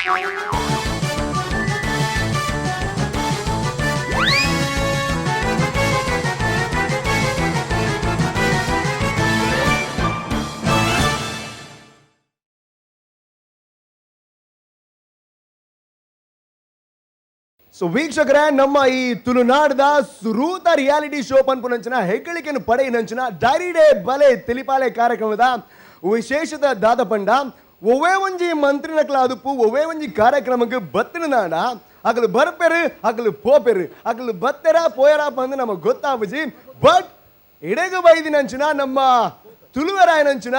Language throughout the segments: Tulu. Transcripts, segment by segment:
So ವೀಕ್ಷಕರೇ, ನಮ್ಮ ಈ ತುಳುನಾಡದ ಸುರೂತ ರಿಯಾಲಿಟಿ ಶೋ ಪನ್ಪುನಂಚಿನ ಹೆಗ್ಗಳಿಕೆಯನ್ನು ಪಡೆಯಿನಂಚಿನ ಡೈರಿ ಡೇ ಬಲೆ ತಿಳಿಪಾಲೆ ಕಾರ್ಯಕ್ರಮದ ವಿಶೇಷದ ದಾದ ಪಂಡ ಒವ್ವೇ ಒಂಜಿ ಮಂತ್ರಿನಕ್ಲ ಅದುಪು ಒವ್ವೇ ಒಂಜಿ ಕಾರ್ಯಕ್ರಮಕ್ಕೆ ಬತ್ತಿನ ಅಗಲು ಬರ್ಪೆರು ಅಗಲು ಪೋಪೆರು ಅಗಲು ಬತ್ತೆರ ಪೋಯರ ಬಂದು ನಮಗೆ ಗೊತ್ತಾಪುಜಿ. ಬಟ್ ಇಡೆಗು ಬೈದಿನಂಚಿನ ನಮ್ಮ ತುಳುವರಾಯನಂಚಿನ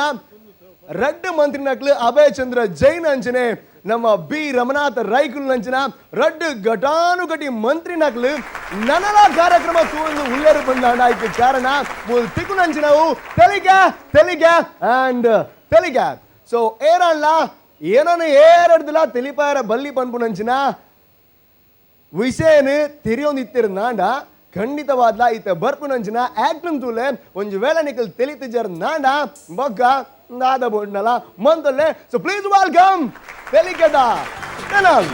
ರಡ್ಡು ಮಂತ್ರಿನಕ್ಲು ಅಭಯ ಚಂದ್ರ ಜೈನ್ ಅಂಚನೆ ನಮ್ಮ ಬಿ ರಮನಾಥ ರೈಕುಲ್ ನಂಚಿನ ರಡ್ಡು ಘಟಾನುಘಟಿ ಮಂತ್ರಿನಕ್ಲು ನನಲ ಕಾರ್ಯಕ್ರಮ ತೂಂದು ಉಲ್ಲೇರು ಬಂದಾಂಡ. ಐಕ್ ಕಾರಣ ಮೂಲು ತಿಕ್ಕುನಂಚಿನವು ತೆಲಿಗೆ ತೆಲಿಗೆ ಅಂಡ್ ತೆಲಿಗೆ. ಸೊ ಏರಲ್ಲ ಏನನ್ನು ಏರಡ್ದಿಲ್ಲ ತಿಳಿಪಾರ ಬಲ್ಲಿ ಪನ್ಪುನಂಚಿನ ವಿಷಯನು ತೆರಿಯೊಂದು ಇತ್ತಿರ್ನಾಂಡ ಖಂಡಿತವಾದ್ಲ ಈತ ಬರ್ಪುನಂಚಿನ ಆಕ್ಟನ್ ತೂಲೆ ಒಂಜಿ ವೇಳೆ ನಿಕಲ್ ತಿಳಿತಿಜರ್ ನಾಂಡ ಬೊಕ್ಕ ದಾದ ಬೊಂಡಲ ಮಂತೊಲ್ಲೆ. So please welcome ತೆಲಿಕೆದ ತೆನಲ್.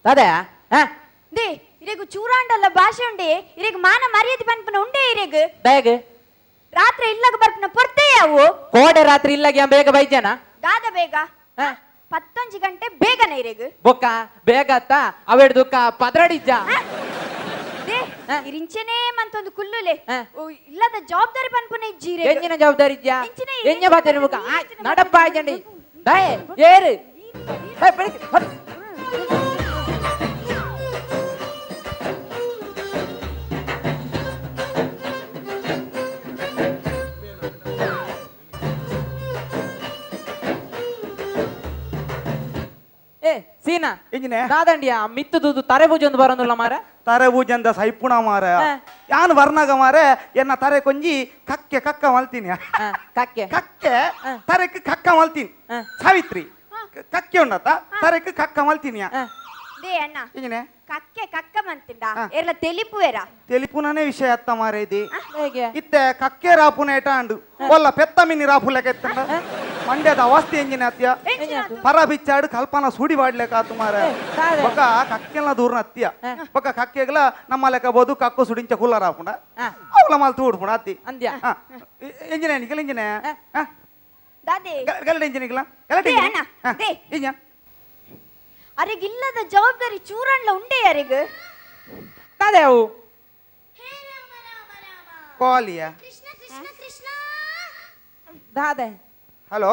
ದಾದಾ ಹಾ they ಇರೆಗ್ ಚೂರಾಂಡಲ್ಲ ಭಾಷೆ ಉಂಡೆ, ಇರೆಗ್ ಮಾನ ಮರ್ಯಾದೆ ಪನ್ಪುನ ಉಂಡೆ ಇರೆಗ್. ಬೇಗ ರಾತ್ರಿ ಇಲ್ಲಗ ಬರ್ಪುನ ಪೊರ್ತೆ ಯಾವು? ಕೋಡೆ ರಾತ್ರಿ ಇಲ್ಲಗೆ ಬೇಗ ಬೈಜನ. ದಾದ ಬೇಗ? ಹಾ. ಪತ್ತೊಂಜಿ ಗಂಟೆ ಬೇಗನೆ ಇರೆಗ್. ಬೊಕ್ಕ ಬೇಗ ಅತ್ತ ಅವೆಡ್ ದುಕ್ಕ ಪದ್ರಡಿಜ್ಜ. They ಹಾ. ಇರಿಂಚೆನೇ ಮಂತೊಂದು ಕುಲ್ಲುಲೆ. ಹಾ. ಓ, ಇಲ್ಲದ ಜವಾಬ್ದಾರಿ ಪನ್ಪುನ ಇಜ್ಜಿ ಇರೆಗ್. ಎಂಜಿನ ಜವಾಬ್ದಾರಿ ಇಜ್ಜಾ? ಎಂಚಿನ ಎಂಜ ಬಾತೇನೆ ಮುಖ ನಡಪ್ಪ ಆಯ್ಜಂಡಿ ದಾಯೆ ಏರು ಏ, ಬೆಳಿಗ್ಗೆ, ಹೊತ್. ಏ ಸೀನಾ. ಇಂಜಿನೆ. ದಾದಂಡಿಯ ಮಿತ್ತು ದೂದು ತರೆ ಪೂಜೆ ಒಂದು ಬರೋದಿಲ್ಲ ಮಾರ. ತರೆ ಪೂಜೆಂದ ಸೈಪುಣ ಮಾರ. ಹಾ. ಯಾನ್ ವರ್ಣಗ ಮಾರೆ ಎನ್ನ ತರೆ ಕೊಂಜಿ ಕಕ್ಕೆ ಕಕ್ಕ ಮಲ್ತೀನಿ. ಹಾ, ಕಕ್ಕೆ. ಕಕ್ಕೆ. ಹಾ. ತರೆಕ್ ಕಕ್ಕ ಮಲ್ತೀನಿ. ಹಾ. ಸಾವಿತ್ರಿ ಕಕ್ಕೆ ಉಂಡತ ತರೆಕ್ ಕಕ್ಕ ಮಲ್ತೀನಿ. ಹಾ. They ಅಣ್ಣ. ಇಂಜಿನೆ. ಕಕ್ಕೆ ಕಕ್ಕ ಮಂತಿಂಡ. ಹಾ. ಎರ್ಲ ತೆಲಿಪುವೆರ? ತೆಲಿಪುನನೇ ವಿಷಯ ಅತ್ತ ಮಾರೆ ಇದು. ಹೇಗೆ? ಇತ್ತೆ ಕಕ್ಕೆ ರಾಪುನ ಏಟಾಂಡು ಒಲ್ಲ ಪೆತ್ತ ಮಿನಿ ರಾಪು ಲೆಕ್ಕ ಎತ್ತಂಡ ಮಂಡ್ಯದ ಅವಸ್ಥೆ ಎಂಜಿನ ಅತ್ಯ. ಪರ ಬಿಚ್ಚಾಡು ಕಲ್ಪನಾ ಸೂಡಿ ಬಾಡ್ಲೆಕ್ಕ ಆತು ಮಾರ. ಏ, ಕಾದೆ. ಬೊಕ್ಕ ಕಕ್ಕೆಲ್ಲ ದೂರ ಅತ್ತಿಯ. ಬೊಕ್ಕ ಕಕ್ಕೆಗ್ಲ ನಮ್ಮ ಲೆಕ್ಕ ಬೋದು ಕಕ್ಕು ಸುಡಿಂಚ ಕುಲ್ಲ ರಾಪುಂಡ. ಹಾ. ಅವಳ ಮಾಲ್ ತೂಡ್ಪುಂಡ ಅತ್ತಿ. ಅಂದ್ಯ. ಹಾ. ಎಂಜಿನ ನಿಕಲ ಎಂಜಿನ. ಹಾ. ದಾದೆ? ಗಲಟೆ ಎಂಜಿನ ನಿಕಲ ಗಲಟೆ. They engine. ಅಣ್ಣ, ಹಾ. They. ಇಂಜ. ಅರೆಗ್ ಇಲ್ಲದ ಜವಾಬ್ದಾರಿ ಚೂರಂಡ್ಲ ಉಂಡೆ ಅರೆಗ್. ದಾದೆ ಅವು? ಕಾಲಿಯ. ದಾದೆ? ಹಲೋ,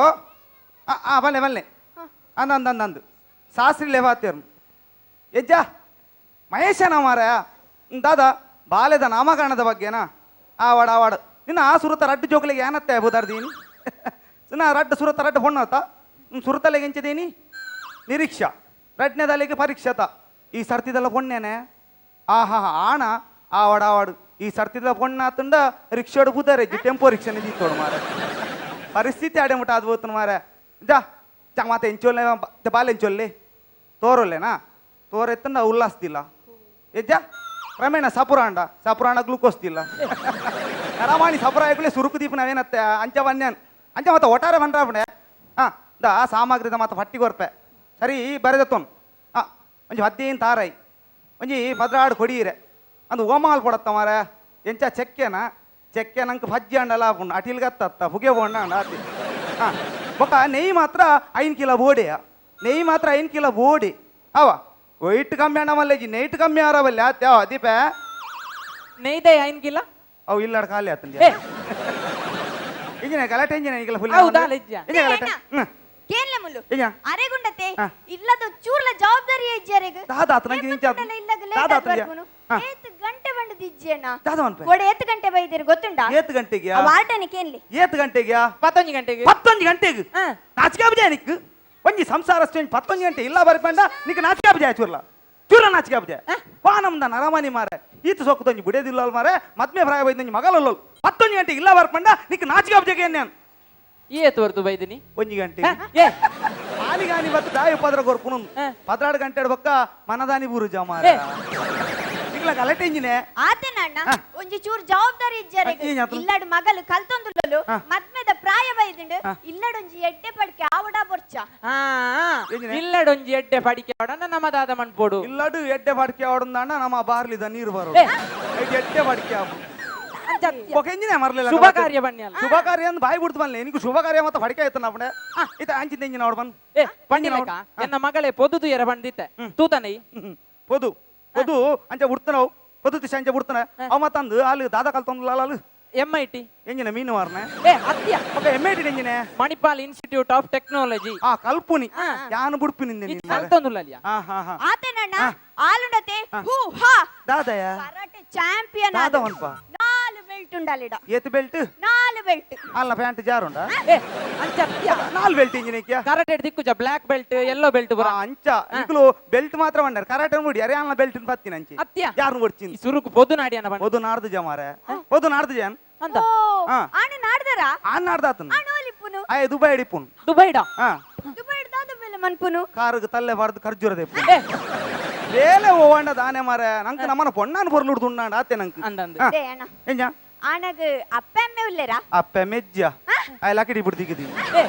ಆ ಬಲ್ಲೆ ಬಲ್ಲೆ ಅಂದ ಅಂದ ಅಂದ ಅಂದು ಸಾಸ್ರಿ ಲೇವಾತಿಯರ್ನು ಎಜ್ಜ ಮಹೇಶನ ಮಾರಾಯ. ದಾದಾ ಬಾಲ್ಯದ ನಾಮಕರಣದ ಬಗ್ಗೆನಾ? ಆವಾಡ ಆವಾಡ ನಿನ್ನ ಆ ಸುರತ ರಡ್ಡು ಜೋಕ್ಲಿಗೆ ಏನತ್ತೆ ಬುದಾರ್ದೀನಿ ಸುನ ರಡ್ಡು ಸುರತ ರಡ್ಡು ಹೊಣ್ಣತ ಸುರತಲೆಗೆ ಎಂಚದೀನಿ ನಿರೀಕ್ಷಾ ರಡ್ನೆದಲೆಗೆ ಪರೀಕ್ಷತ ಈ ಸರ್ತಿದೆಲ್ಲ ಪೊಣ್ಣೇನೆ ಆಹಾ ಆಣ ಆವಾಡ ಆವಾಡು ಈ ಸರ್ತಿದ ಪೊಣ್ಣ ಆತಂಡ ರಿಕ್ಷಾಡು ಬುದಾರೆ ಟೆಂಪೋ ರಿಕ್ಷಾನೆ ಜೀತೋಡು ಮಾರ. ಪರಿಸ್ಥಿತಿ ಆಡೆ ಮುಟ್ಟ ಅದು ಹೋತು ಮಾರ. ಜಾ ಜಾ ಮಾತ ಎಂಚೊಲ್ಲೆ ಬಾಲ್ ಎಂಚೊಲ್ಲೆ ತೋರೊಲ್ಲೆನಾ ತೋರೆತ್ತಂಡ ಉಲ್ಲಾಸ್ತಿಲ್ಲ ಎಜ್ಜ ಕ್ರಮೇಣ ಸಪುರಾಂಡ ಸಪುರಾಂಡ ಗ್ಲೂಕೋಸ್ತಿಲ್ಲ ನರಮಾಣಿ ಸಪುರ ಆಯ್ಕುಲೆ ಸುರುಕು ದೀಪ ನಾವೇನತ್ತೆ ಅಂಚ ಬನ್ಯಾನ್ ಅಂಚ ಮತ್ತೆ ಒಟ್ಟಾರೆ ಬಂಡ್ರಾಪಣೆ. ಹಾಂ the ಆ ಸಾಮಗ್ರಿದ ಮಾತ ಪಟ್ಟಿ ಕೊರ್ಪೆ ಸರಿ ಬರೆದತ್ತೋನ್. ಆ ಒಂಜಿ ಹದ್ದಿನ ತಾರೈ ಒಂಜಿ ಪದ್ರಾಡು ಕೊಡಿಯಿರೆ ಅಂದು ಓಮಾಲ್ ಕೊಡತ್ತ ಮಾರ. ಎಂಚ ಚೆಕ್ಕೆನ ಚೆಕ್ಕೆ ನಂಗೆ ಫಜ್ಜಿ ಅಂಡಲ ಆಪುಂಡು ಅಟಿಲ್ಗತ್ತ ಪುಗೆ ಬೋಂಡ ಅಂಡ ಆತಿ. ಹಾಂ ಬೊಕ್ಕ ನೆಯ್ ಮಾತ್ರ 5 ಕಿಲೋ ಬೋಡೆಯ ನೆಯ್ ಮಾತ್ರ 5 ಕಿಲೋ ಬೋಡಿ ಅವ ವೈಟ್ ಕಮ್ಮಿ ಅಣ್ಣ ಮಲ್ಲೇಜಿ ನೈಟ್ ಕಮ್ಮಿ ಆರವಲ್ಲ ಆತೆ ಅವ ದೀಪ. ನೆಯ್ದೆ ಐನ್ ಕಿಲ. ಅವು ಇಲ್ಲಾಡ ಖಾಲಿ ಆತಂದೆ. ಏ. ಇಂಜಿನ ಗಲಾಟೆ ಇಂಜಿನ ಈಗಲ ಫುಲ್. ಹೌದಾ, ಲಜ್ಜ? ಇಂಜಿನ ಗಲಾಟೆ ಅಣ್ಣ. ಹ್ಮ್. ಕೇನ್ಲೆ ಮುಲ್ಲು. ಇಂಜ. ಅರೆಗುಂಡತೆ. ಹಾ. ಇಲ್ಲದ ಚೂರ್ಲ ಜವಾಬ್ದಾರಿ ಇಜ್ಜಿ ಅರೆಗ್. ದಾದ ಆತು ನಂಗೆ ಇಂಚ ಆತು. ಇಲ್ಲಗ ಲೇಟ್ ದಾದ ಆತು ಬರ್ಪುನು. ಹಾ. ಏತ್ ಗಂಟೆ ಬಂಡದ ಇಜ್ಜಿ ಅಣ್ಣ. ದಾದ ಮನ್ಪೆ? ಕೊಡೆ ಏತ್ ಗಂಟೆ ಬೈದಿರಿ ಗೊತ್ತುಂಡಾ? ಏತ್ ಗಂಟೆಗೆ? ಆ ವಾರ್ಡನೆ ಕೇನ್ಲಿ. ಏತ್ ಗಂಟೆಗೆ? ಪತ್ತೊಂಜಿ ಗಂಟೆಗೆ. ಪತ್ತೊಂಜಿ ಗಂಟೆಗೆ? ಹಾ. ನಾಚಿಕೆ ಅಭಿಜಯ ನಿಕ್ ಒಂಜಿ ಸಂಸಾರ ಅಷ್ಟೇ ಪತ್ತೊಂಜಿ ಗಂಟೆ ಇಲ್ಲ ಬರಪಂಡ ನಿಕ್ ನಾಚಿಕೆ ಅಭಿಜಯ ಚೂರ್ಲ. ಚೂರ ನಾಚಿಕೆ ಆಪುಜೆ ವಾನಮ್ದ ನರಮನಿ ಮಾರೆ ಈತ ಸೊಕ್ಕುದೊಂಜಿ ಬುಡೇದಿಲ್ಲ ಮಾರೆ ಮದ್ಮೆ ಪ್ರಾಯ ಬೈದೊಂಜಿ ಮಗಲಲ್ಲ 11 ಗಂಟೆ ಇಲ್ಲ ಬರ್ಪಂಡ ನಿಕ್ ನಾಚಿಕೆ ಆಪುಜೆಗೆ ಏನ್ ಏತ್ ಹೊರ್ತು ಬೈದಿನಿ? 1 ಗಂಟೆ. ಏ. ಆಲಿಗಾನಿ ಬತ್ತು ದಾಯಿ ಪದ್ರ ಕೊರ್ಪುನು. 16 ಗಂಟೆ ಬೊಕ್ಕ ಮನದಾನಿ ಬೂರು ಜಮಾರ. ಇಗ್ಲ ಗಲಾಟೆ ಇಂಜಿನೆ. ಆತನ ಅಣ್ಣ, ಒಂಜಿ ಚೂರು ಜವಾಬ್ದಾರಿ ಇಜ್ಜಾರೆ. ಏನ್ ಆತು? ಇಲ್ಲಡ್ ಮಗಲು ಕಲ್ತೊಂದುಲ್ಲಲು, ಮದ್ಮೆದ ಪ್ರಾಯ ಬೈದುಂಡು, ಇಲ್ಲಡೊಂಜಿ ಎಡ್ಡೆ ಪಡ್ಕೆ ಆವಡ ಬೊರ್ಚ. ಆ. ಎಂಜಿನೆ? ಇಲ್ಲಡೊಂಜಿ ಎಡ್ಡೆ ಪಡಿಕೆ ಅವಡನ್ನ ನಮ್ಮ ದಾದ ಮನ್ಪೋಡು. ಇಲ್ಲಡು ಎಡ್ಡೆ ಬಡ್ಕೆ ಆವಡಂದಾಂಡ ನಮ್ಮ ಬಾರ್ಲಿದ ನೀರು ಬರೋ. ಏ. ಎಡ್ಡೆ ಬಡ್ಕೆ ಆವು. ಬೊಕ ಇಂಜಿನೆ ಮರ್ಲಿಲ್ಲ. ಶುಭ ಕಾರ್ಯ ಬನ್ನಿ ಅಲ್ಲ. ಶುಭ ಕಾರ್ಯ ಅಂದ್ ಬಾಯಿ ಬಿಡ್ತು ಬನ್ನಿ ನಿಂಗೆ. ಶುಭ ಕಾರ್ಯ ಮತ್ತೆ ಬಡಿಕೆ ಆಯ್ತು ನಮ್ಮಡೆ ಇತ ಅಂಚಿನ ಇಂಜಿನ ಅವಡು ಬಂದ್. ಏ ಪಂಡಿಲಕ, ಎನ್ನ ಮಗಳೇ ಪೊದುದು ಎರ ಬಂದಿತ್ತೆ ತೂತನೈ. ಪೊದು ಪೊದು ಅಂಚ ಬಿಡ್ತಾನವು, ಪೊದು ತಿಶ ಅಂಚ ಬಿಡ್ತಾನೆ ಅವ. ಮತ್ತಂದು ಅಲ್ಲಿ ದಾದಾ ಕಲ್ತೊಂದು ಅಲ್ಲಿ. M I T. ಎಂಜಿನ ಮೀನು ಮಾರನೆ? ಏ ಅತ್ಯ. Okay, MIT ಎಂಜಿನೆ? Manipal institute of technology. ಆ ಕಲ್ಪುನಿ ಯಾನು ಬುಡ್ಪಿ ನಿಂದೆ ನೀನು ಮಾರ್ರೆ. ಕಲ್ತೊಂದುಲ್ಲ. ಹಾ ಹಾ ಹಾ. ಆತನಣ್ಣ, ಆಲುಂಡತೆ ಹೂ ಹಾ. ದಾದಯ? Karate champion. ದಾದ ಮನ್ಪ? ನಾಲು ಬೆಲ್ಟ್ ಉಂಡಾಲಿಡ. ಏತ್ ಬೆಲ್ಟ್? ನಾಲು ಬೆಲ್ಟ್. ಅಲ್ಲ, ಪ್ಯಾಂಟ್ ಜಾರುಂಡ. ಏ ಅಂಚ ಅತ್ಯ. ನಾಲ್ ಬೆಲ್ಟ್ ಇಂಜಿನ? ಕರಾಟೆ ದಿಕ್ಕುಜ, ಬ್ಲಾಕ್ ಬೆಲ್ಟ್, ಎಲ್ಲೋ ಬೆಲ್ಟ್ ಬರ. ಅಂಚ ಇಂಕ್ಲು ಬೆಲ್ಟ್ ಮಾತ್ರ ಬಂಡಾರ, ಕರಾಟೆ ಮುಡಿ ಅರೆ ಅಲ್ಲ ಬೆಲ್ಟ್ ಪತ್ತಿನ ಅಂಚಿ. ಅತ್ಯ. ಯಾರು ಕೊಡ್ಚಿನ್? ಈ ಸುರುಕು ಪೊದು ನಾಡಿಯನ ಬಣ್ಣ. ಒದು ನಾಡ್ದು ಜಮಾರೆ, ಒದು ನಾಡ್ದು ಜನ್. ಅಂತ. ಓ. ಹಾ. ಆಣ ನಾಡ್ದರ? ಆನ್ ನಾಡ್ದಾತನ್. ಆಣ ಓಲಿಪ್ಪುನು? ಆಯ್ ದುಬೈ ಹಿಡಿಪುನ್. ದುಬೈಡ? ಹಾ. ದುಬೈ ದಾದ ಬೆಲೆ ಮನ್ಪುನು? ಕಾರುಗ್ ತಲ್ಲೆ ಬಾರ್ದು ಖರ್ಜೂರ ದೇಪು. ಏ. ಬೇಲೆ ಓವಂಡ ದಾನೆ ಮಾರೆ, ನಂಕ್ ನಮ್ಮನ ಪೊಣ್ಣಾನ್ ಪೊರ್ಲುಡ್ದು ಉಣ್ಣಾಂಡ ಆತೆ ನಂಕ್. ಅಂದಂದು. ಹಾ. They ಅಣ್ಣ. ಎಂಜ? ಆಣಗ್ ಅಪ್ಪೆ ಅಮ್ಮೆ ಉಲ್ಲೇರಾ? ಅಪ್ಪೆ ಮೆಜ್ಜ, ಆಯ್ ಲಕಿಡಿ ಬಿಡ್ದಿಗಿದಿ. ಏ.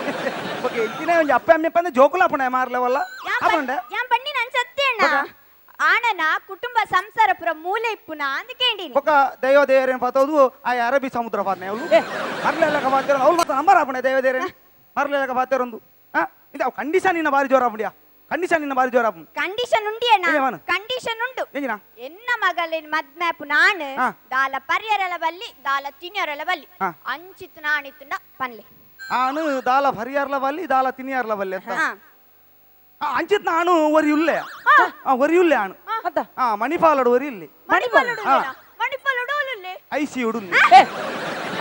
ಓಕೆ, ಇಂಚಿನ ಒಂಜಿ ಅಪ್ಪೆ ಅಮ್ಮೆ ಪಂದೆ ಜೋಕುಲ ಅಪ್ಪಣೆ ಮಾರ್ಲೆವಲ್ಲ. ಅಪ್ಪಂಡೆ. ಯಾನ್ ಬಣ್ಣಿ ನನ್ ಸತ್ಯ ಅಣ್ಣ, ಆಣನ ಕುಟುಂಬ ಸಂಸಾರ ಪುರ ಮೂಲೆ ಇಪ್ಪುನ ಅಂದ್ ಕೇಂಡಿನಿ. ಬೊಕ ದೈವ ದೇವರೇನ್ ಪಾತೋದು, ಆ ಅರಬ್ಬಿ ಸಮುದ್ರ ಪಾತ್ನೆ ಅವಳು. ಏ. ಮರ್ಲೆಲ್ಲಕ ಪಾತೇರ ಅವಳು ಮಾತ್ರ ನಂಬರ್ ಅಪ್ಪಣೆ ದೈವ ದೇವರೇನ್ ಮರ್ಲೆಲ್ಲಕ ಪಾತೇರೊಂದು. ಹಾ, ಇದು ಅವು ಕಂಡೀಷನ್ ನಿನ್ನ ಬಾರಿ ಜೋರ ಅಪ್ಪಂಡಿಯಾ, ಕಂಡೀಷನ್ ನಿನ್ನ ಬಾರಿ ಜೋರ ಅಪ್ಪು. ಕಂಡೀಷನ್ ಉಂಡಿ ಅಣ್ಣ. ಏ ಮಾನು? ಕಂಡೀಷನ್ ಉಂಡು. ಎಂಜಿನ? ಎನ್ನ ಮಗಲಿನ ಮದ್ಮ್ಯಾಪು ನಾನ್ ದಾಲ ಪರಿಯರಲ ಬಲ್ಲಿ, ದಾಲ ತಿನ್ಯರಲ ಬಲ್ಲಿ. ಅಂಚಿತ್ತು ನಾಣಿತ್ತುಂಡ ಪನ್ಲೆ. ಆನು ದಾಲ ಪರಿಯಾರ್ಲ ಬಲ್ಲಿ, ದಾಲ ತಿನಿಯಾರ್ಲ ಬಲ್ಲಿ ಅಂತ. ಹಾ. ಅಂಚಿತ್ ನಾನು ಒರಿ ಉಲ್ಲೆ, ಆ ಒರಿ ಉಲ್ಲೆ ಆನು. ಅಂತ. ಆ ಮಣಿಪಾಲಡು ಒರಿ ಇಲ್ಲಿ. ಮಣಿಪಾಲಡು? ಮಣಿಪಾಲಡು ಉಲ್ಲೆ? I C ಉಡುಲ್ಲೆ. ಏ.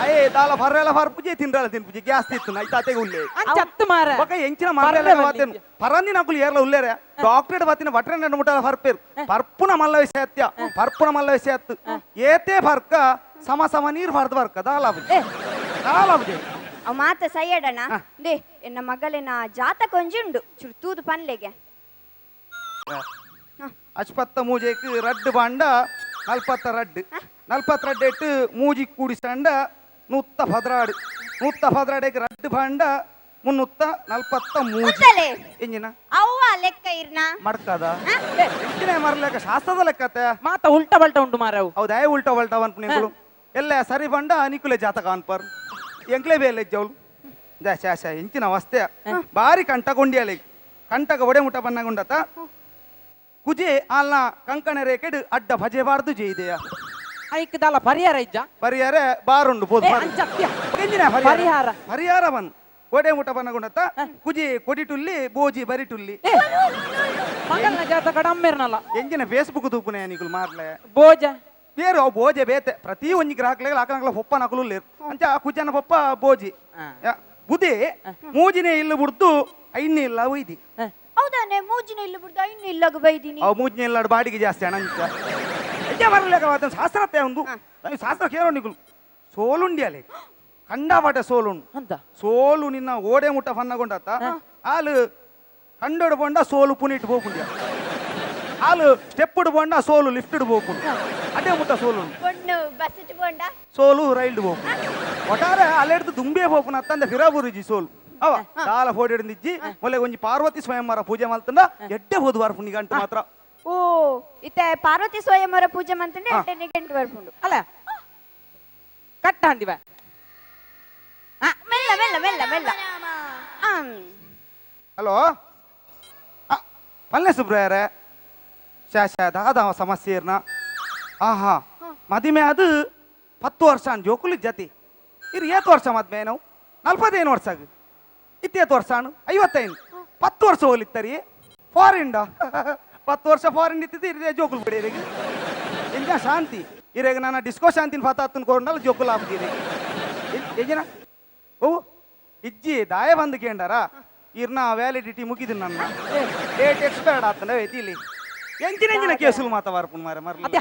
ಅಯ್ಯೇ ದಾಲ ಫರ್ರೆಲ ಫರ್ಪುಜೆ, ತಿನ್ರಲ ತಿನ್ಪುಜೆ, ಗ್ಯಾಸ್ ತಿತ್ತು ಐತಾತೆಗೆ ಉಲ್ಲೆ. ಅಂಚತ್ತು ಮಾರ. ಬೊಕ ಎಂಚಿನ ಮಾರ್ಲೆಲ್ಲ. ಪರ್ರೆ ಬಾತೇನು ಪರಂದಿ ನಕುಲು ಏರ್ಲ ಉಲ್ಲೇರೆ, ಡಾಕ್ಟರೇಟ್ ಬಾತಿನ ಬಟ್ರೆ ನಡು ಮುಟ್ಟಲ ಫರ್ಪೇರು ಪರ್ಪುನ ಮಲ್ಲ ವಿಷಯ ಅತ್ಯ, ಪರ್ಪುನ ಮಲ್ಲ ವಿಷಯ ಅತ್ತು. ಏತೆ ಫರ್ಕ ಸಮ ಸಮ ನೀರು ಫರ್ದ ಫರ್ಕ ದಾಲ ಏ. ದಾಲ ಬುಜೆ. ಅವ್ ಮಾತ ಸೈಯಡಣ they, ಎನ್ನ ಮಗಲಿನ ಜಾತಕ ಒಂಜಿ ಉಂಡು, ಚುರು ತೂದು ಪನ್ಲೆಗೆ. ಅಶ್ಪತ್ತ ಮೂಜೆಕ್ ರಡ್ಡು ಬಾಂಡ ನಲ್ಪತ್ತ ರಡ್ಡು, ನಲ್ಪತ್ತ ರಡ್ಡು ಎಟ್ಟು ಮೂಜಿ ಕೂಡಿಸಂಡ 112, 112ಕ್ಕೆ ರಡ್ಡು ಬಾಂಡ 343. ಕೂತಲೆ. ಎಂಜಿನ? ಅವ್ವ ಲೆಕ್ಕ ಇರ್ನ. ಮಡ್ಕದ ಎಂಚಿನ ಮರ್ಲೆಕ್ಕ, ಶಾಸ್ತ್ರದ ಲೆಕ್ಕತ್ತೆ. ಮಾತ ಉಲ್ಟಾ ಪಲ್ಟಾ ಉಂಟು ಮಾರವು. ಹೌದಾ? ಉಲ್ಟಾ ಪಲ್ಟಾ ಅನ್ಪು ಎಲ್ಲ ಸರಿ ಬಂಡ ನಿಕುಲೆ ಜಾತಕ ಅನ್ಪರ್ ಎಂಕ್ಲೆ ಬೇಲೆ ಜೌಲು ಶಾ ಶಾ. ಎಂಚಿನ ಅವಸ್ಥೆ, ಬಾರಿ ಕಂಠ ಕೊಂಡಿಯಲೆ ಕಂಠಕ ಒಡೆ ಮುಟ್ಟ ಬನ್ನಗುಂಡತ ಕುಜೆ ಅಲ್ಲ ಕಂಕಣ ರೇಖೆಡ್ ಅಡ್ಡ ಭಜೆ ಬಾರ್ದು ಜೈದೆಯ. ಐಕ್ ದಾಲ ಪರಿಹಾರ ಇಜ್ಜ? ಪರಿಹಾರ ಬಾರುಂಡು ಪೋದು. ಏ, ಅಂಚತ್ಯ. ಎಂಜಿನ? ಪರಿಹಾರ. ಪರಿಹಾರ ಬನ್ ಒಡೆ ಮುಟ್ಟ ಬನ್ನಗುಂಡತ ಕುಜಿ ಕೊಡಿಟುಲ್ಲಿ ಬೋಜಿ ಬರಿಟುಲ್ಲಿ. ಏ, ಮಗಲ್ನ ಜಾತಕ ಅಮ್ಮೇರ್ನಲ್ಲ. ಎಂಜಿನ ಫೇಸ್ಬುಕ್ ತೂಪುನೆ ನಿಕುಲು ಮಾರ್ಲೆ? ಬೋಜ. ಬೇರು ಅವು ಬೋಜೆ ಬೇತೆ ಪ್ರತಿ ಒಂಜಿ ಗ್ರಾಹಕಲೆಗ್ ಆಕನಗ್ಲ ಪೊಪ್ಪ ನಕಲು ಲೇರು ಅಂಚ ಆ ಕುಜನ ಪೊಪ್ಪ ಬೋಜಿ. ಯಾ, ಬುದ್ಧಿ ಮೂಜಿನೇ ಇಲ್ಲು ಬುಡ್ದು ಐನೇ ಇಲ್ಲ ಒಯ್ದಿ. ಹೌದಾನೆ, ಮೂಜಿನ ಇಲ್ಲ ಬಿಡ್ದು ಇನ್ನು ಇಲ್ಲಗ ಬೈದಿನಿ. ಅವು ಮೂಜಿನ ಇಲ್ಲ ಬಾಡಿಗೆ ಜಾಸ್ತಿ ಅಣ್ಣ ಅಂಚ ಎಂಚ ಬರಲೇಕ ಶಾಸ್ತ್ರತ್ತೆ ಒಂದು ಶಾಸ್ತ್ರ ಕೇಳೋ ನಿಕುಲು ಸೋಲುಂಡಿ ಅಲೆ ಕಂಡಾಪಟ್ಟೆ ಸೋಲುಂಡು. ಅಂತ. ಸೋಲು ನಿನ್ನ ಓಡೆ ಮುಟ್ಟ ಫನ್ನಗೊಂಡತ್ತ ಆಲು ಕಂಡೋಡು ಪೊಂಡ ಸೋಲು ಪುನಿಟ್ ಪೋಪುಂಡ್ಯ, ಆಲು ಸ್ಟೆಪ್ ಪೊಂಡ ಸೋಲು ಲಿಫ್ಟ್ ಪೋಪುಂಡು, ಅದೇ ಮುಟ್ಟ ಸೋಲು. ಪೊಣ್ಣು ಬಸ್ ಪೋಂಡ? ಸೋಲು ರೈಲ್ಡ್ ಪೋಪು, ಒಟ್ಟಾರೆ ಅಲ್ಲೆಡ್ದು ದುಂಬೆ ಪೋಪುನ ಅತ್ತಂದೆ ಫಿರಾಬುರುಜಿ ಸೋಲು. ಅವ ದಾಲ ಫೋಡಿಡ್ದಿಜ್ಜಿ ಮೊಲೆ ಒಂಜಿ ಪಾರ್ವತಿ ಸ್ವಯಂವರ ಪೂಜೆ ಮಲ್ತಂಡ ಎಡ್ಡೆ ಹೋದು ವಾರ ಗಂಟು ಮಾತ್ರ. ಓ, ಇತ್ತೆ ಪಾರ್ವತಿ ಸ್ವಯಂವರ ಪೂಜೆ ಮಂತಂಡೆ ಎಡ್ಡೆ ನಿಗಂಟು ಬರ್ಪುಂಡು. ಅಲ್ಲ, ಕಟ್ಟ ಅಂದಿವ. ಮೆಲ್ಲ ಮೆಲ್ಲ ಮೆಲ್ಲ ಮೆಲ್ಲ. ಹಲೋ, ಪಲ್ಲೆ ಸುಬ್ರಾಯರೇ, ಶಾ ಶಾ ದಾದ ಸಮಸ್ಯೆ ಇರ್ನ? ಆಹಾ, ಮದಿಮೆ ಅದು 10 ವರ್ಷ ಅನ್ ಜೋಕುಲಿ ಜತಿ ಇರ್ ಏತ್ ವರ್ಷ ಮದ್ಮೆ ನಾವು 45 ವರ್ಷ ಆಗ ಇತ್ತೇತ್ ವರ್ಷ ಅನು 55, 10 ವರ್ಷ ಹೋಗ್ಲಿತ್ತರಿ ಫಾರಿನ್, 10 ವರ್ಷ ಫಾರಿನ್ ಇತ್ತಿದ್ದು ಇರೇ ಜೋಕುಲ್ ಬಿಡಿ ಇರಿಗೆ ಎಂಜ ಶಾಂತಿ ಇರೇಗ ನನ್ನ ಡಿಸ್ಕೋ ಶಾಂತಿನ ಫಾತ ಹತ್ತನ್ ಕೊಂಡಲ್ಲ ಜೋಕುಲ್ ಆಪುಜಿ ಎಂಜಿನ? ಓ ಇಜ್ಜಿ, ದಾಯ ಬಂದು ಕೇಂಡಾರ ಇರ್ನ ವ್ಯಾಲಿಡಿಟಿ ಮುಗಿದು ನನ್ನ ಡೇಟ್ ಎಕ್ಸ್ಪೈರ್ಡ್ ಆತನ ಇಲ್ಲಿ. ಎಂಚಿನ ಎಂಚಿನ ಕೇಸುಲು ಮಾತ ಬರ್ಪುಂಡು ಮಾರೆ ಮರ್ಲ. ಅತ್ಯ,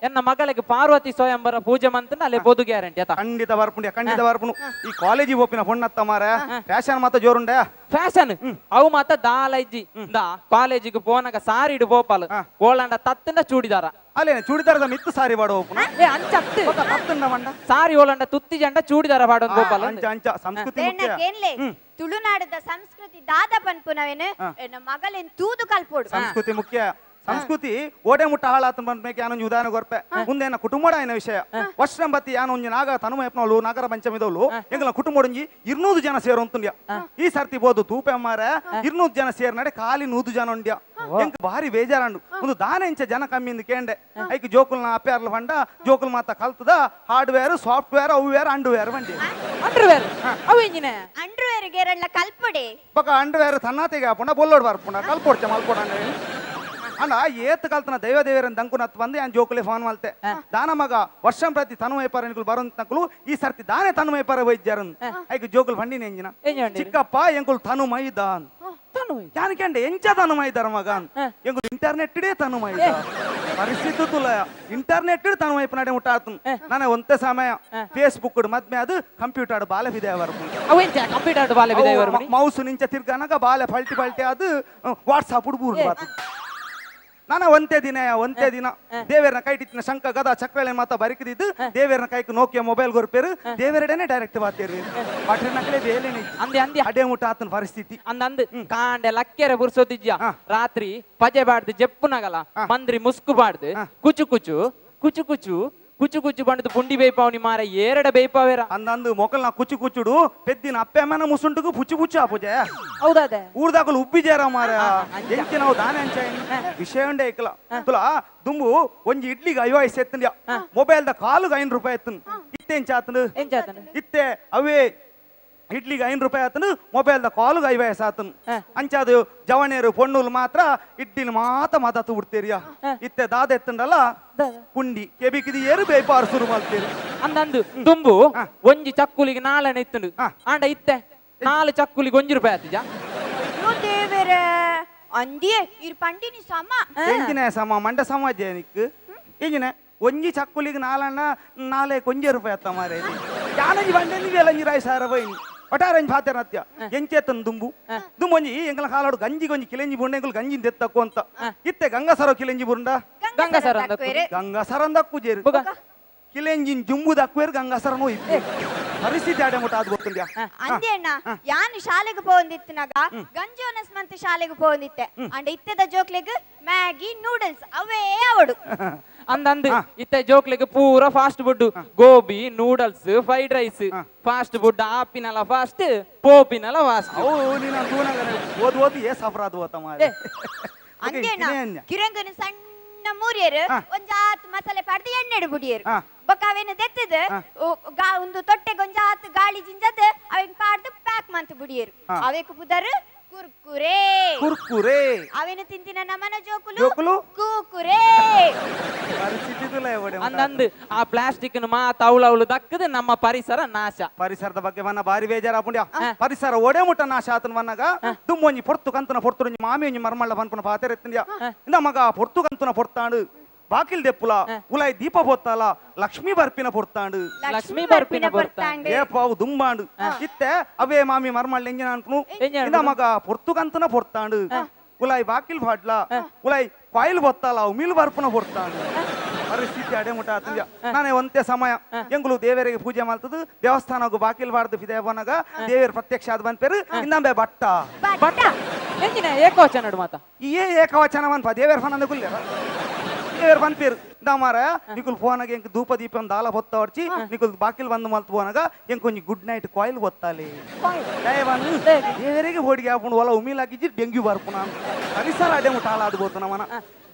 ಎನ್ನ ಮಗಳಿಗೆ ಪಾರ್ವತಿ ಸ್ವಯಂವರ ಪೂಜೆ ಮಂತನ ಅಲ್ಲೇ ಬೋದು ಗ್ಯಾರಂಟಿ ಅತ. ಖಂಡಿತ ಬರ್ಪುಂಡು, ಖಂಡಿತ ಬರ್ಪುಂಡು. ಈ ಕಾಲೇಜಿಗೆ ಹೋಪಿನ ಪೊಣ್ಣತ್ತ ಮಾರ ಫ್ಯಾಷನ್ ಮಾತ ಜೋರುಂಡೆ. ಫ್ಯಾಷನ್ ಅವು ಮಾತ ದಾಲ ಇಜ್ಜಿ. ದಾ ಕಾಲೇಜಿಗೆ ಪೋನಾಗ ಸಾರಿ ಇಡು ಪೋಪಾಲು ಓಳಂಡ ತತ್ತಂಡ ಚೂಡಿದಾರ. ಅಲ್ಲೇನೆ ಚೂಡಿದಾರದ ಮಿತ್ತು ಸಾರಿ ಬಾಡ ಹೋಪುನ. ಏ ಅಂಚತ್ತು ತತ್ತಂಡ ಮಂಡ ಸಾರಿ ಓಳಂಡ ತುತ್ತಿ ಜಂಡ ಚೂಡಿದಾರ ಪಾಡೊಂದು ಗೋಪಾಲ. ಅಂಚ ಅಂಚ ಸಂಸ್ಕೃತಿ ಮುಖ್ಯ. ಏನ್ಲೆ ತುಳುನಾಡದ ಸಂಸ್ಕೃತಿ ದಾದ ಪನ್ಪುನವೇನು ಎನ್ನ ಮಗಲೇನ್ ತೂದು ಕಲ್ಪೋಡು. ಸಂಸ್ಕೃತಿ ಮುಖ್ಯ. ಸಂಸ್ಕೃತಿ ಓಡೆ ಮುಟ್ಟ ಹಾಳಾತನ ಬಂದ್ಮೇಕೆ ಯಾನೊಂಜಿ ಉದಾಹರಣೆ ಕೊರ್ಪೆ. ಮುಂದೆ ಎನ್ನ ಕುಟುಂಬಡ ಆಯ್ನ ವಿಷಯ ವರ್ಷಂಬತ್ತಿ ಯಾನೊಂಜಿ ನಾಗ ತನುಮಯಪ್ನವಳು ನಾಗರ ಪಂಚಮಿದವಳು ಎಂಗಲ ಕುಟುಂಬಡೊಂಜಿ 200 ಜನ ಸೇರುಂತುಂಡ್ಯ. ಈ ಸರ್ತಿ ಬೋದು ತೂಪೆ ಮಾರ 200 ಜನ ಸೇರ್ನಡೆ ಖಾಲಿ 100 ಜನ ಉಂಡ್ಯ. ಎಂಕ್ ಭಾರಿ ಬೇಜಾರಂಡು ಒಂದು ದಾನ ಇಂಚ ಜನ ಕಮ್ಮಿಂದ ಕೇಂಡೆ. ಐಕ್ ಜೋಕುಲ್ನ ಅಪ್ಯಾರ್ಲ ಫಂಡ ಜೋಕುಲ್ ಮಾತ ಕಲ್ತದ ಹಾರ್ಡ್ವೇರ್ ಸಾಫ್ಟ್ವೇರ್ ಅವು ಅಂಡರ್ವೇರ್ ಬಂಡಿ ಅಂಡರ್ವೇರ್ ಅವು ಇಂಜಿನ ಅಂಡರ್ವೇರ್ ಗೆರಳ್ಳ ಕಲ್ಪಡೆ ಬೊಕ ಅಂಡರ್ವೇರ್ ತನ್ನಾತೆಗೆ ಹಾಪುಂಡ ಬೊಲ್ಲೋಡ್ ಬರ್ಪುಂಡ ಕಲ್ಪೊಡ್ಚ ಮಲ್ಪೊಡ ಅಣ್ಣ ಏತ್ ಕಲ್ತನ ದೈವ ದೇವರನ್ ದಂಕುನತ್ ಬಂದು ಯಾನ್ ಜೋಕುಲೆ ಫೋನ್ ಮಲ್ತೆ. ದಾನ ಮಗ ವರ್ಷಂ ಪ್ರತಿ ತನುಮೈಪಾರ ನಿಕುಲು ಬರೋಂತನಕುಲು ಈ ಸರ್ತಿ ದಾನೆ ತನುಮೈಪಾರ ವೈದ್ಯರನ್ ಐಕ್ ಜೋಕುಲು ಫಂಡಿನ ಎಂಜಿನ ಚಿಕ್ಕಪ್ಪ ಎಂಕುಲು ತನುಮೈ ದಾನ್ ಯಾನಕೆಂಡೆ ಎಂಚ ತನುಮೈದಾರ ಮಗ ಎಂಕುಲು ಇಂಟರ್ನೆಟ್ ಇಡೇ ತನುಮೈದ ಪರಿಸ್ಥಿತಿ ತುಲ ಇಂಟರ್ನೆಟ್ ತನುಮೈಪ ನಡೆ ಮುಟ್ಟಾತು. ನಾನೇ ಒಂತೆ ಸಮಯ ಫೇಸ್ಬುಕ್ ಮದ್ಮೆ ಅದು ಕಂಪ್ಯೂಟರ್ ಬಾಲೆ ಬಿದೆ ಕಂಪ್ಯೂಟರ್ ಬಾಲೆ ಬಿದೆ ಮೌಸ್ ನಿಂಚ ತಿರ್ಗನಗ ಬಾಲೆ ಪಲ್ಟಿ ಪಲ್ಟಿ ಅದು ವಾಟ್ಸಾಪ್ ಬೂರು ಬಾತು. ನಾನ ಒಂತೆ ದಿನ ಒಂತೆ ದಿನ ದೇವೇರ್ನ ಕೈಟಿತ್ತಿನ ಶಂಕ ಗದ ಚಕ್ರಳೆ ಮಾತ ಬರಿಕದಿದ್ದು ದೇವೇರ್ನ ಕೈಕ್ ನೋಕಿಯ ಮೊಬೈಲ್ ಕೊರ್ಪೇರು ದೇವೇರಡನೆ ಡೈರೆಕ್ಟ್ ಬಾತೇರು ಪಾಟ್ರಿನಕಲೆ ಬೇಲೆನೆ ಅಂದೆ ಅಂದೆ ಅಡೆ ಮುಟ್ಟ ಆತನ ಪರಿಸ್ಥಿತಿ ಅಂದಂದು ಕಾಂಡೆ ಲಕ್ಕೆರೆ ಬುರ್ಸೋದಿಜ್ಯ ರಾತ್ರಿ ಪಜೆ ಬಾಡ್ದು ಜೆಪ್ಪುನಗಲ ಮಂದ್ರಿ ಮುಸ್ಕು ಬಾಡ್ದು ಕುಚು ಕುಚು ಕುಚು ಕುಚು ಕುಚು ಕುಚು ಬಂಡದು ಪುಂಡಿ ಬೇಯ್ಪಾವನಿ ಮಾರ ಏರಡ ಬೇಯ್ಪಾವೇರ ಅಂದಂದು ಮೊಕಲ್ನ ಕುಚು ಕುಚುಡು ಪೆದ್ದಿನ ಅಪ್ಪೆಮ್ಮನ ಮುಸುಂಟುಗು ಪುಚ್ಚು ಪುಚ್ಚು ಆಪುಜೆ ಹೌದಾದೆ ಊರ್ದಾಕಲು ಉಬ್ಬಿಜೇರ ಮಾರ ಎಂಚಿ ನಾವು ದಾನೆ ಅಂಚ ವಿಷಯ ಉಂಡೆ ಇಕ್ಕಲ ತುಲಾ ದುಂಬು ಒಂಜಿ ಇಡ್ಲಿಗೆ 50 ಐಸೆ ಎತ್ತಂದ್ಯ ಮೊಬೈಲ್ the ಕಾಲುಗೆ 5 ರೂಪಾಯಿ ಎತ್ತನ್ ಇತ್ತೆ ಎಂಚ ಆತನು ಇತ್ತೆ ಅವೇ ಇಡ್ಲಿಗೆ 5 ರೂಪಾಯಿ ಆತನು ಮೊಬೈಲ್ the ಕಾಲುಗೆ 50 ಐಸೆ ಆತನು ಅಂಚಾದು ಜವನೇರು ಪೊಣ್ಣುಲು ಮಾತ್ರ ಇಡ್ಲಿನ ಮಾತ ಮದತು ಬಿಡ್ತೀರಿಯ ಇತ್ತೆ ದಾದ ಎತ್ತಂಡಲ್ಲ ಪುಂಡಿ ಕೆಬಿಕಿದಿ ಏರು ಬೇಪಾರು ಶುರು ಮಾಡ್ತೀರಿ ಅಂದಂದು ತುಂಬು ಒಂಜಿ ಚಕ್ಕುಲಿಗೆ ನಾಲನೆ ಇತ್ತುಂಡು ಆಂಡ ಇತ್ತೆ 4 ಚಕ್ಕುಲಿಗೆ 1 ರೂಪಾಯಿ ಆತಿಜ. ಅಯ್ಯೋ ದೇವರೇ ಅಂದಿಯೇ ಇರ್ ಪಂಡಿನಿ ಸಮ ಎಂಜಿನ ಸಮ ಮಂಡ ಸಮಾಜ ನಿಕ್ ಎಂಜಿನ ಒಂಜಿ ಚಕ್ಕುಲಿಗೆ ನಾಲಣ್ಣ ನಾಲ್ಕು 1 ರೂಪಾಯಿ ಅತ್ತ ಮಾರೆ ಯಾನಂಜಿ ಬಂಡೆ ವೇಲಂಜಿ ರಾಯ್ ಸಾರ ಬೈನಿ ಒಟಾರಂಜಿ ಫಾತೆರತ್ಯ ಎಂಚೇತನ್ ದುಂಬು ದುಂಬೊಂಜಿ ಎಂಗಲ ಕಾಲಾಡು ಗಂಜಿ ಗೊಂಜಿ ಕಿಲೆಂಜಿ ಬುಂಡ ಎಂಕುಲು ಗಂಜಿನ ತೆತ್ತಕ್ಕು ಅಂತ ಇತ್ತೆ ಗಂಗಾಸರ ಕಿಲೆಂಜಿ ಬುಂಡ ಗಂಗಾಸರ ಗಂಗಾಸರ ದಕ್ಕುಜೇರು ಕಿಲೆಂಜಿನ್ ಜುಂಬು ದಕ್ಕುವೇರು ಗಂಗಾಸರನೂ ಇತ್ತು ಪರಿಸ್ಥಿತಿ ಆಡೆ ಮುಟ್ಟ ಅದು ಗೊತ್ತುಂಡ್ಯಾ. ಅಂದೇಣ್ಣ ಯಾನು ಶಾಲೆಗೆ ಪೋಂದಿತ್ತಿನಾಗ ಗಂಜಿ ಒನಸ್ ಮಂತ್ ಶಾಲೆಗೆ ಪೋಂದಿತ್ತೆ ಅಂಡ ಇತ್ತೆದ ಜೋಕ್ಲೆಗ್ ಮ್ಯಾಗಿ ನೂಡಲ್ಸ್ ಅವೇ ಅವಡು ಅಂದಂದು ಇತ್ತೆ ಜೋಕ್ಲೆಗ್ ಪೂರ fast food gobi noodles fried rice fast food ಆಪಿನಲ fast ಪೋಪಿನಲ fast. ಅವು ನೀನು ಓದ್ ಓದ್ ಏ ಸಫರಾದ್ ಓತ ಮಾರೆ. ಅಂದೇಣ್ಣ ಕಿರಂಗನ ಸಣ್ಣ ಮೂರಿಯರು ಒಂಜಾತ್ ಮಸಾಲೆ ಪಾಡ್ದು ಎಣ್ಣೆಡು ಬುಡಿಯರು ಬೊಕ್ಕ ಅವೇನು ದೆತ್ತದ ಒಂದು ತೊಟ್ಟೆಗೆ ಒಂಜಾತ್ ಗಾಳಿ ಜಿಂಜದ ಅವೇನ್ ಪಾಡ್ದು ಪ್ಯಾಕ್ ಮಂತ್ ಬುಡಿಯರು ಅವೇಕು ಪುದರು ಕುರ್ಕುರೆ ಕುರ್ಕುರೆ ಅವೇನು ತಿಂತಿನ ನಮನ ಜೋಕುಲು ಕೂಕುರೆ. ಅಂದಂದು ಆ ಪ್ಲಾಸ್ಟಿಕ್ ಮಾತ ಅವಳು ಅವಳು ದಕ್ಕದ ನಮ್ಮ ಪರಿಸರ ನಾಶ. ಪರಿಸರದ ಬಗ್ಗೆ ಮನ್ನ ಬಾರಿ ಬೇಜಾರಾಪುಂಡ್ಯ. ಪರಿಸರ ಒಡೆ ಮುಟ್ಟ ನಾಶ ಆತನ ಮನ್ನಗ ದುಮ್ಮೊಂಜಿ ಪೊರ್ತು ಕಂತನ ಪೊರ್ತುಂಜಿ ಮಾಮಿ ಒಂಜಿ ಮರ್ಮಳ್ಳ ಪನ್ಪುನ ಪಾತೆರೆತ್ತಂಡ್ಯ. ಇಂದ ಮಗ ಪೊರ್ತು ಕಂತನ ಪೊರ್ತಾಂಡು ಬಾಕಿಲ್ ದೆಪ್ಪುಲ ಉಲಾಯ್ ದೀಪ ಪೊತ್ತಾಲ ಲಕ್ಷ್ಮೀ ಬರ್ಪಿನ ಪೊರ್ತಾಂಡು ಲಕ್ಷ್ಮೀ ಬರ್ಪಿನ ಪೊರ್ತಾಂಡು ಏ ಪಾವು ದುಂಬಾಂಡು ಇತ್ತೆ ಅವೇ ಮಾಮಿ ಮರ್ಮಳ್ಳ ಎಂಜಿನ ಅನ್ಪುನು. ಇಂದ ಮಗ ಪೊರ್ತು ಕಂತನ ಪೊರ್ತಾಂಡು ಉಲಾಯ್ ಬಾಕಿಲ್ ಫಾಡ್ಲ ಉಲಾಯ್ ಕಾಯಿಲ್ ಬೊತ್ತಾಲ ಉಮಿಲ್ ಬರ್ಪುನ ಪೊರ್ತಾಂಡು ಪರಿಸ್ಥಿತಿ ಅಡೆ ಮುಟ್ಟ ಆತಂದ್ಯ. ನಾನೇ ಒಂತೆ ಸಮಯ ಎಂಗುಲು ದೇವರಿಗೆ ಪೂಜೆ ಮಾಡ್ತದ್ದು ದೇವಸ್ಥಾನಕ್ಕೂ ಬಾಕಿಲ್ ಬಾರ್ದು ಫಿದೆ ಬನಾಗ ದೇವರು ಪ್ರತ್ಯಕ್ಷ ಆದ ಬಂದ್ಪೇರು ಇಂದಂಬೆ ಬಟ್ಟ ಬಟ್ಟ ಎಂಜಿನ ಏಕವಚನ ನಡು ಮಾತ ಏ ಏಕವಚನ ಮನ್ಪ ದೇವರ ಫನ್ ಅಂದ ದೇವರ ಪನ್ಪೇರು ಇಂದ ನಿಕುಲ್ ಫೋನಾಗ ಎಂಕ್ ಧೂಪ ದೀಪ ದಾಲ ಬೊತ್ತ ಹೊಡ್ಚಿ ನಿಕುಲ್ ಬಾಕಿಲ್ ಬಂದು ಮಲ್ತು ಫೋನಾಗ ಎಂಕ್ ಒಂಜಿ good night coil ಬೊತ್ತಾಲೆ ದಯವಾನು ದೇವರಿಗೆ ಹೋಡಿಗೆ ಹಾಕೊಂಡು ಒಲ ಉಮಿಲಾಗಿಜ್ಜಿ ಡೆಂಗ್ಯೂ ಬರ್ಪುನ ಪರಿಸರ ಅಡೆ ಮುಟ್ಟ ಹಾಳಾದ್ ಬೋತು ನಮನ.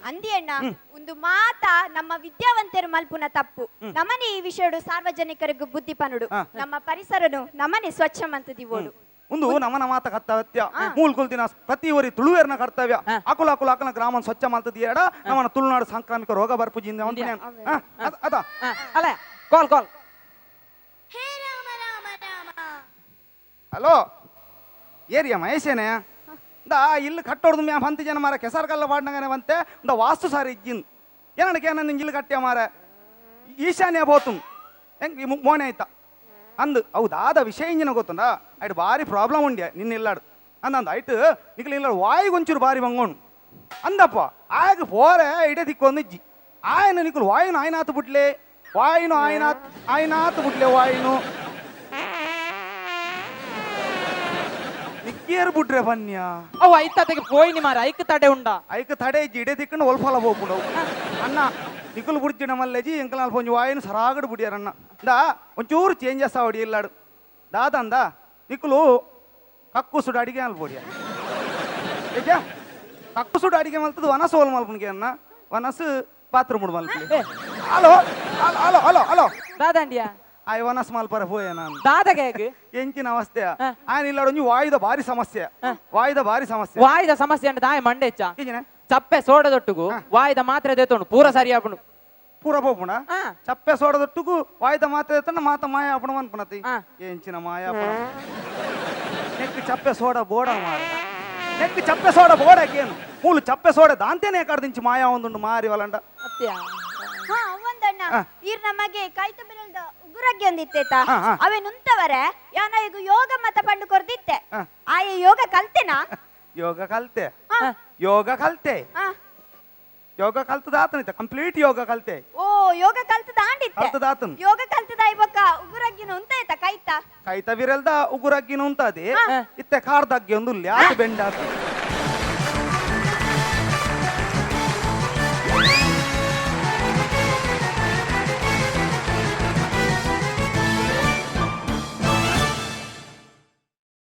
ಅಂದಿಯಣ್ಣ ಒಂದು ಮಾತ ನಮ್ಮ ವಿದ್ಯಾವಂತರು ಮಲ್ಪುನ ತಪ್ಪು. ನಮನೆ ಈ ವಿಷಯಡು ಸಾರ್ವಜನಿಕರಿಗೂ ಬುದ್ಧಿ ಪನುಡು ನಮ್ಮ ಪರಿಸರನು ನಮನೆ ಸ್ವಚ್ಛ ಮಂತದಿವೋಡು. ಒಂದು ನಮನ ಮಾತ ಕರ್ತವ್ಯ ಮೂಲ್ಕುಲ್ ದಿನ ಪ್ರತಿ ಊರಿ ತುಳುವೇರ್ನ ಕರ್ತವ್ಯ ಅಕುಲ ಅಕುಲ ಅಕಲ ಗ್ರಾಮ ಸ್ವಚ್ಛ ಮಾಡ್ತದ ನಮ್ಮನ ತುಳುನಾಡು ಸಾಂಕ್ರಾಮಿಕ ರೋಗ ಬರ್ಪುಜಿಂದ ಅದ ಅಲ್ಲ ಕಾಲ್ ಕಾಲ್. ಹಲೋ ಏರಿಯಾ ಮಹೇಶೇನೆ ಇಂದ ಇಲ್ಲಿ ಕಟ್ಟೋಡ್ದು ಮ್ಯಾ ಪಂತಿ ಜನ ಮಾರ ಕೆಸರು ಕಲ್ಲ ಪಾಡ್ನಗನೆ ಬಂತೆ ಇಂದ ವಾಸ್ತು ಸಾರಿ ಇಜ್ಜಿನ್ ಏನಕ್ಕೆ ಏನಂದು ಇಲ್ಲಿ ಕಟ್ಟಿಯ ಮಾರ ಈಶಾನ್ಯ ಬೋತು ಹೆಂಗ್ ಈ ಮೋನೆ ಆಯ್ತಾ ಅಂದು ಹೌದಾದ ವಿಷಯ ಇಂಜಿನ ಗೊತ್ತುಂಡ ಐಟ್ ಬಾರಿ ಪ್ರಾಬ್ಲಮ್ ಉಂಡ್ಯ ನಿನ್ನ ಇಲ್ಲಾಡು ಅಂದಂದು ಐಟ್ ನಿಕ್ಲ ಇಲ್ಲಾಡು ವಾಯಿಗೊಂಚೂರು ಬಾರಿ ಬಂಗೋಣು ಅಂದಪ್ಪ ಆಗ ಪೋರೆ ಇಡೇ ದಿಕ್ಕೊಂದು ಇಜ್ಜಿ ಆಯನ ನಿಕುಲು ವಾಯುನು ಆಯ್ನಾತು ಬಿಡ್ಲೆ ವಾಯುನು ಆಯ್ನಾತ್ ಆಯ್ನಾತು ಬಿಡ್ಲೆ ವಾಯುನು ನಿಕ್ಕೇರು ಬಿಟ್ರೆ ಬನ್ಯ ಅವು ಐತತೆಗೆ ಪೋಯಿನಿ ಮಾರ ಐಕ್ ತಡೆ ಉಂಡ. ಐಕ್ ತಡೆ ಇಜ್ಜಿ ಇಡೇ ದಿಕ್ಕಂಡು ಒಲ್ಫಲ ಹೋಗ್ಬಿಡವು ಅಣ್ಣ ನಿಕುಲು ಬುಡ್ಜಿನ ಮಲ್ಲೆಜಿ ಎಂಕಲ್ ಅಲ್ಪ ಒಂಜಿ ವಾಯುನು ಸರಾಗಡು ಬಿಡಿಯಾರಣ್ಣ ಇಂದ ಒಂಚೂರು ಚೇಂಜಸ್ ಆವಡಿ ಇಲ್ಲಾಡು ದಾದಂದ ನಿಕುಲು ಕಕ್ಕುಸುಡು ಅಡಿಗೆ ಅಲ್ಪೊಡಿಯ ಏಜ ಕಕ್ಕುಸುಡು ಅಡಿಗೆ ಮಲ್ತದ ವನಸು ಓಲ್ ಮಲ್ಪುನ್ಗೆ ಅನ್ನ ವನಸು ಬಾತ್ರೂಮ್ ಮಲ್ಪಲಿ. Hello hello hello hello hello. ದಾದಂಡಿಯಾ? ಆಯ್ ವನಸ್ ಮಲ್ಪರ ಪೋಯೆ ನಾನು. ದಾದಗೆ ಹೇಗೆ? ಎಂಚಿನ ಅವಸ್ಥೆ ఆయన ಇಲ್ಲಾಡು ಒಂಜಿ ವಾಯುದ ಭಾರಿ ಸಮಸ್ಯೆ, ವಾಯುದ ಭಾರಿ ಸಮಸ್ಯೆ. ವಾಯ್ದ ಸಮಸ್ಯೆ ಅಂದ್ರೆ ದಾಯ ಮಂಡೆಚ್ಚ. ಎಂಚಿನ? ಚಪ್ಪೆ ಸೋಡದೊಟ್ಟುಗು ವಾಯ್ದ ಮಾತ್ರೆ ದೇತೋಣು ಪೂರ ಸರಿ ಆಪುಂಡು. ಪೂರ ಪೋಪುಣ? ಆ. ಚಪ್ಪೆ ಸೋಡದೊಟ್ಟುಗು ವಾಯ್ದ ಮಾತ್ರೆ ಎತ್ತಂಡ ಮಾತ ಮಾಯ ಆಪಣ ಅನ್ಪುಣತಿ. ಆ. ಎಂಚಿನ ಮಾಯ ಆಪಣ ನೆಕ್ ಚಪ್ಪೆ ಸೋಡ ಬೋಡ ಮಾರ ನೆಕ್ ಚಪ್ಪೆ ಸೋಡ ಬೋಡಕೇನು ಮೂಲು ಚಪ್ಪೆ ಸೋಡ ದಾಂತೇನೆ ಕಡ್ದಿಂಚಿ ಮಾಯ ಒಂದುಂಡು ಮಾರಿ ವಲಂಡ. ಅತ್ಯಾ. ಹಾ ಒಂದಣ್ಣ ಈರ್ ನಮಗೆ ಕೈತ ಬಿರಲ್ದ ಉಗುರಗ್ಗೆ ಒಂದಿತ್ತೇತ. ಹಾ, ಹಾ. ಅವೆ ನುಂತವರೆ ಯಾನ ಈಗ ಯೋಗ ಮತ ಪಂಡು ಕೊರ್ದಿತ್ತೆ. ಹಾ. ಆಯ ಯೋಗ ಕಲ್ತೆನಾ? ಯೋಗ ಕಲ್ತೆ. ಹಾ. ಯೋಗ ಕಲ್ತೆ. ಹಾ. ಯೋಗ ಕಲ್ತದಾತನಿತ್ತ ಕಂಪ್ಲೀಟ್ ಯೋಗ ಕಲ್ತೆ. ಓ ಯೋಗ ಕಲ್ತದ ಆಂಡಿತ್ತೆ. ಕಲ್ತದಾತನ್. ಯೋಗ ಕಲ್ತದ ಇಬೊಕ್ಕ ಉಗುರಗ್ಗಿನ ಉಂತಾಯ್ತ ಕೈತ? ಕೈತ ಬಿರಲ್ದ ಉಗುರಗ್ಗಿನ ಉಂತಾದೆ ಇತ್ತೆ ಕಾರ್ದಗ್ಗಿ ಒಂದು ಲ್ಯಾತ್ ಬೆಂಡಾತಿ.